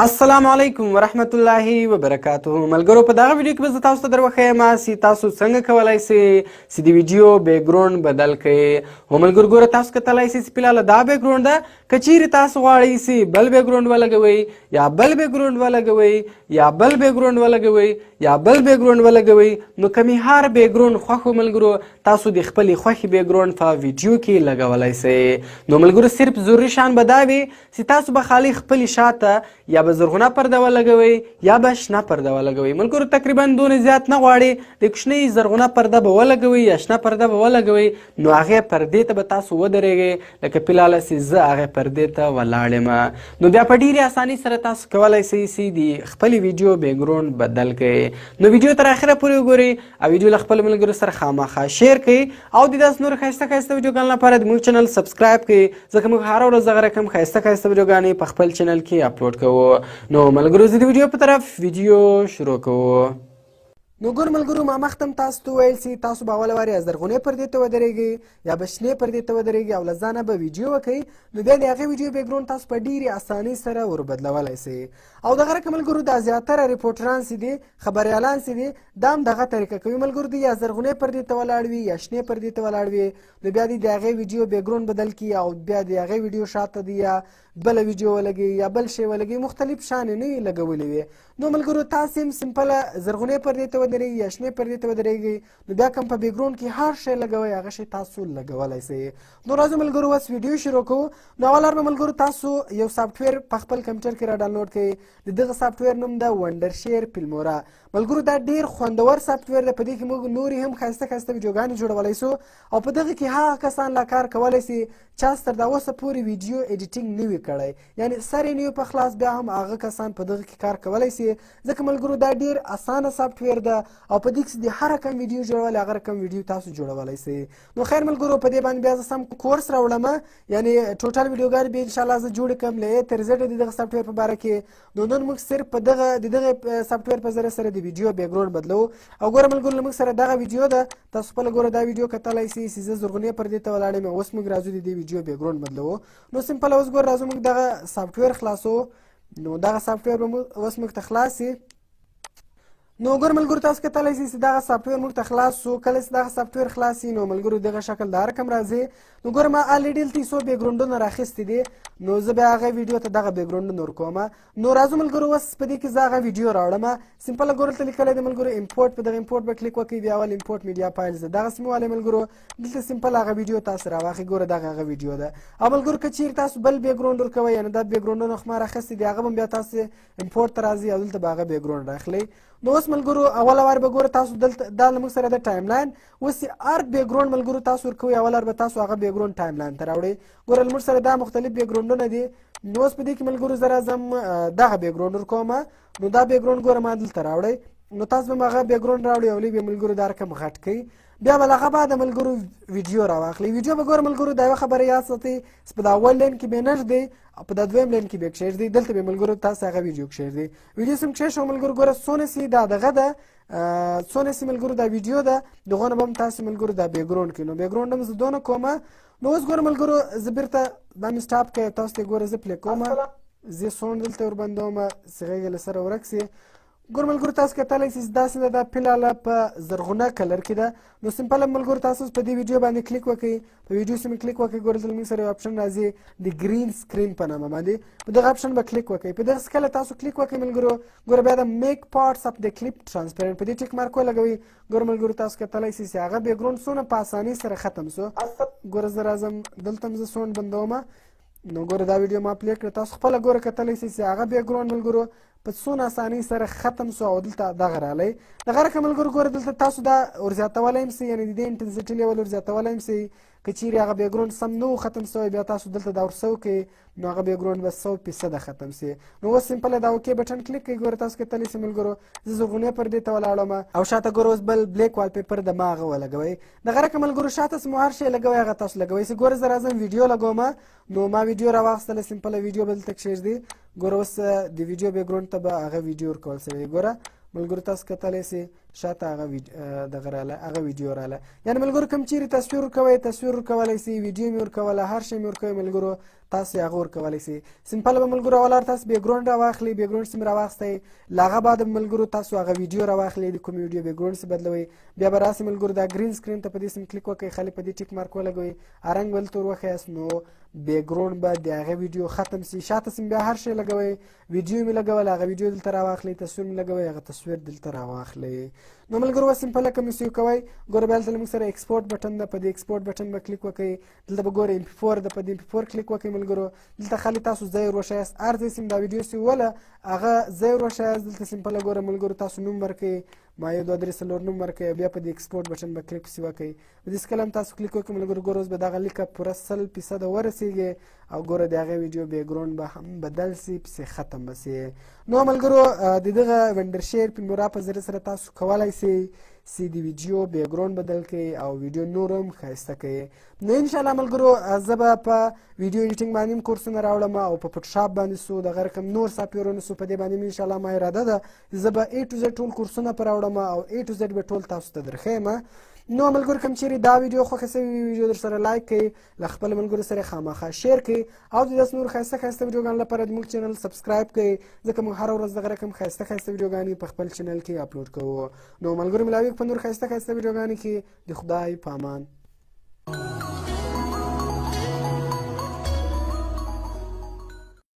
السلام علیکم ورحمت الله وبرکاته. ملګرو، په دغه ویډیو کې به زه تاسو ته در وښیم چې تاسو څنګه کولای شئ چې د ویډیو بیکګراوند بدل کړئ. هو ملګرو، ګوره، تاسو کتلای شئ چې فلحال دا بیکګراوند ده. که چیرې تاسو غواړئ چې بل بیکګراوند ولګوئ، یا بل بیکګراوند ولګوئ، یا بل بیکګراوند ولګوئ، یا بل بیکګراوند ولګوئ، نو که مې هر بیکګراوند خوښ، ملګرو، تاسو د خپلې خوښې بیکګراوند په ویډیو کې لګولای شئ. نو ملګرو، صرف ضروري شان به دا وي چې تاسو به خالي خپلې شاته یا به زرغونه پرده ولګوئ یا به شنه پرده ولګوئ. ملګرو، تقریبا دونه زیات نه غواړي، د کوچنۍ زرغونه پرده به ولګوئ یا شنه پرده به ولګوئ، نو هغې پردې ته به تاسو ودرېږئ، لکه فلحال چې زه هغې پردې ته ولاړ یم. نو بیا په ډېرې اسانۍ سره تاسو کولی شئ چې د خپلې ویډیو بیکګراوند بدل کړئ. نو ویډیو تر اخره پورې وګورئ او ویډیو له خپلو ملګرو سره خامخا share کړئ او د داسې نورو ښایسته ښایسته ویډیوګانو لپاره د موږ چینل subscribe کړئ، ځکه موږ هره ورځ دغه رقم ښایسته ښایسته ویډیوګانې په خپل چینل کې اپلوډ کوو. نو ملګرو، زه د ویډیو په طرف ویډیو شروع کوو. نو ګور ملګرو، ما مخته هم تاسو ته وویل چې تاسو به اوله وارې زرغونې پردې ته ودرېږئ یا به شنې پردې ته ودرېږئ او له ځانه به ویډیو وکړئ، نو بیا د هغې ویډیو بیکګراوند تاسو په ډېرې اسانۍ سره وربدلولی شئ. او دغه رقم ملګرو، دا زیاتره ریپورټران چې دي، خبریالان چې دي، دا هم دغه طریقه کوي. ملګرو، دوی یا زرغونې پردې ته ولاړ وي یا شنې پردې ته ولاړ وي، نو بیا دی د هغې ویډیو بیکګراوند بدل کړي او بیا د هغې ویډیو شاته دی یا بله ویډیو ولګوي یا بل شی ولګوي، مختلف شان یې نه وي لګولي وي. نو ملګرو، تاسې هم سمپله زرغونې پردې ته ودرېږئ یا شنې پردې ته ودرېږئ، نو بیا کوم په بیکګراوند کې هر شی لګوئ، هغه شی تاسو لګولی شئ. نو راځو ملګرو، اوس ویډیو شروع کوو. نو اول به ملګرو تاسو یو سافټویر په خپل کمپیوټر کې را ډاونلوډ کړئ. د دغه سافټویر نوم ده ونډرشیر فلمورا. ملګرو، دا ډیر خوندور سافټویر ده. په دې کې موږ نورې هم ښایسته ښایسته ویډیوګانې جوړولی سو او په دغه کې هغه کسان لا کار کولی سي چا تر دا اوسه پورې ویډیو editing نه وي کړی، یعنی سر یې نه وي په خلاص، بیا هم هغه کسان په دغه کې کار کولی سي، ځکه ملګرو دا ډیر اسانه سافټویر ده او په دې کې د هر رقم ویډیو جوړول، هغه رقم ویډیو تاسو جوړولی سئ. نو خیر ملګرو، په دې باندې بیا زه سم کورس راوړم، یعنی ټوټل ویډیوګانې به انشاءالله زه جوړې کړم له A تر Z د دغه سافټویر په باره کې. نو نن موږ صرف په دغه د دغه سافټویر په ذریعه سره د ویډیو بیکګراوند بدلو. او ګوره ملګرو، له موږ سره دغه ویډیو ده. تاسو خپله ګوره دا ویډیو کتلی شئ چې زه زرغونې پردې ته ولاړ یم. اوس موږ راځو د دې ویډیو بیکګراوند بدلو. نو simple اوس ګوره، راځو موږ دغه سافټویر خلاصو. نو دغه سافټویر به اوس موږ ته خلاص شي. نو ګور ملګرو، تاسو کتلی شئ چې دغه سافټویر موږ ته خلاص سو. کله چې دغه سافټویر خلاص سي، نو ملګرو دغه شکل د هر کوم راځي. نو ګوره، ما already دلته څو بیکګراوندونه راخیستي دي، نو زه بیا هغه ویډیو ته دغه بیکګراوندونه ورکوم. نو راځو ملګرو، اوس په دې کې زه هغه ویډیو راوړم. simple ګوره، دلته لیکلی دی ملګرو import. په دغه import به کلیک وکړئ. بیا اول import media files دغه سمې والې. ملګرو، دلته simple هغه ویډیو تاسو راواخلئ. ګوره، دغه هغه ویډیو ده. او ملګرو، که چیرې تاسو بل بیکګراوند ورکوئ، یعنې دا بیکګراوندونه خو ما راخیستي دي، هغه به بیا تاسو import ته راځي او دلته به هغه بیکګراوند راخلئ. نو اوس ملګرو، اوله وار به ګوره تاسو دلته دا له موږ سره د timeline. اوس هر بیکګراوند ملګرو تاسو ورکوئ، اول به تاسو هغه بیکګراوند timeline ته راوړئ. ګوره، له موږ سره دا مختلف بیکګراوندونه دي. نو اوس په دې کې ملګرو زه راځم دغه بیکګراوند ورکوم. نو دا بیکګراوند ګوره ما دلته راوړی. نو تاسو به هغه بیکګراوند راوړئ او لږ به ملګرو دا رقم غټ کړئ. بیا به له هغه بعد ملګرو ویډیو راواخلئ. ویډیو به ګوره ملګرو، دا یوه خبره یاد ساتئ چې په دا اول line کې به نه ږدئ او په دا دویم line کې به کښېږدئ. دلته به ملګرو تاسو هغه ویډیو کښېږدئ. ویډیو سم کښېښو ملګرو، ګوره څونه سي دا دغه ده، څونه سي ملګرو دا ویډیو ده، دغه نه به هم تاسو ملګرو دا بیکګراوند کړئ. نو بیکګراوند هم زه دونه کوم. نو اوس ګوره ملګرو، زه بیرته دا مې stop کړی، تاسو ته ګوره زه play کوم. زه sound دلته وربندوم چې غږ یې له سره ورک سي. ګور ملګرو، تاسو کتلی شئ چې داسې ده، دا فلحال په زرغونه color کې ده. نو simple ملګرو، تاسو په دې ویډیو باندې کلیک وکړئ. په ویډیو سم کلیک وکړئ. ګور دلته موږ سره یو option راځي د green screen په نامه باندې، په دغه option به کلیک وکړئ. په دغه کله تاسو کلیک وکړئ ملګرو، ګوره بیا د make parts of the clip transparent په دې tick mark ولګوئ. ګور ملګرو، تاسو کتلی شئ چې هغه بیکګراوند څونه په اسانۍ سره ختم سو. ګوره، زه راځم دلته هم زه sound بندوم. نو ګوره، دا ویډیو ما play کړه. تاسو خپله ګوره کتلی شئ چې هغه بیکګراوند ملګرو په څونه اسانۍ سره ختم سو او دلته دغه رالی. دغه رقم ملګرو، ګوره دلته تاسو دا ورزیاتولی هم سئ، یعنې د دې intensity level ورزیاتولی هم سئ. که چیرې هغه بیکګراوند سم نه ختم سوی، بیا تاسو دلته دا ورسو کړئ، نو هغه بیکګراوند به 100% ختم سي. نو اوس simple دا OK button کلیک کړئ. ګوره، تاسو کتلی سئ ملګرو، زه زرغونې پردې ته ولاړم او شاته ګوره اوس بل black wallpaper د ما هغه ولګوئ. دغه رقم ملګرو، شاته څه مو هر شی لګوئ، هغه تاسو لګوئ سئ. ګوره، زه راځم ویډیو لګوم. نو ما ویډیو راواخیستله، simple ویډیو به دلته کښېږدي. ګوره، اوس د ویډیو بیکګراوند ته به هغه ویډیو ورکول سوی. ګوره ملګرو، تاسو کتلی سئ شاته هغه دغه راله، هغه ویډیو راله. یعنی ملګرو، کوم چیرې تصویر ورکوئ، تصویر ورکولی سئ، ویډیو مې ورکوله، هر شی مې ورکوئ ملګرو. تاسو یې هغه ورکولی سئ. simple به ملګرو اول تاسو background راواخلئ، background سم راواخیستئ، له هغه بعد ملګرو تاسو هغه ویډیو راواخلئ، د کومې ویډیو background سي بدلوئ. بیا به راسئ ملګرو دا green screen ته په دې سم کلیک وکړئ، خالي په دې tick mark ولګوئ، رنګ بل تور وښیاست، نو background به د هغه ویډیو ختم سي. شاته سم بیا هر شی لګوئ، ویډیو مې لګوله هغه ویډیو دلته راواخلئ، تصویر مې لګوئ هغه تصویر دلته راواخلئ. نو ملګرو اوس simple که مې save کوئ، ګوره بیا هلته له موږ سره export button ده، په دې export button به کلیک وکړئ. دلته به ګورئ MP4 ده، په دې MP4 کلیک وکړئ ملګرو. دلته خالي تاسو ځای ور وښیاست، هر ځای سم دا ویډیو سي وله هغه ځای ور وښیاست. دلته simple ګوره ملګرو تاسو نوم ورکړئ، ما 1 2 3 4 نوم ورکړئ، بیا په دې export button به کلیک پسې وکړئ. په دې کله هم تاسو کلیک وکړئ ملګرو، ګوره اوس به دغه لیکه پوره 100% ورسېږي او ګوره د هغې ویډیو background به هم بدل سي، پسې ختم به سي. نو ملګرو د دغه Wondershare Filmora په ذریعه سره تاسو کولی سئ چې د ویډیو background بدل کړئ او ویډیو نور هم ښایسته کړئ. نو انشاءالله ملګرو زه به په ویډیو editing باندې هم کورسونه راوړم او په Photoshop باندې سو دغه رقم نور سافټویرونه سو، په دې باندې هم انشاءالله ما اراده ده زه به A to Z ټول کورسونه پر راوړم او A to Z به ټول تاسو ته درښیم. نو ملګرو کوم چیرې دا ویډیو خوښه سوې وي، ویډیو در سره like کړئ، له خپل ملګرو سره خامخا share کړئ او د داسې نور ښایسته ښایسته ویډیوګانو لپاره زموږ channel subscribe کړئ، ځکه موږ هره ورځ دغه رقم ښایسته ښایسته ویډیوګانې په خپل channel کې اپلوډ کوو. نو ملګرو ملاویږو په نور ښایسته ښایسته ویډیوګانو کې. د خدای په امان.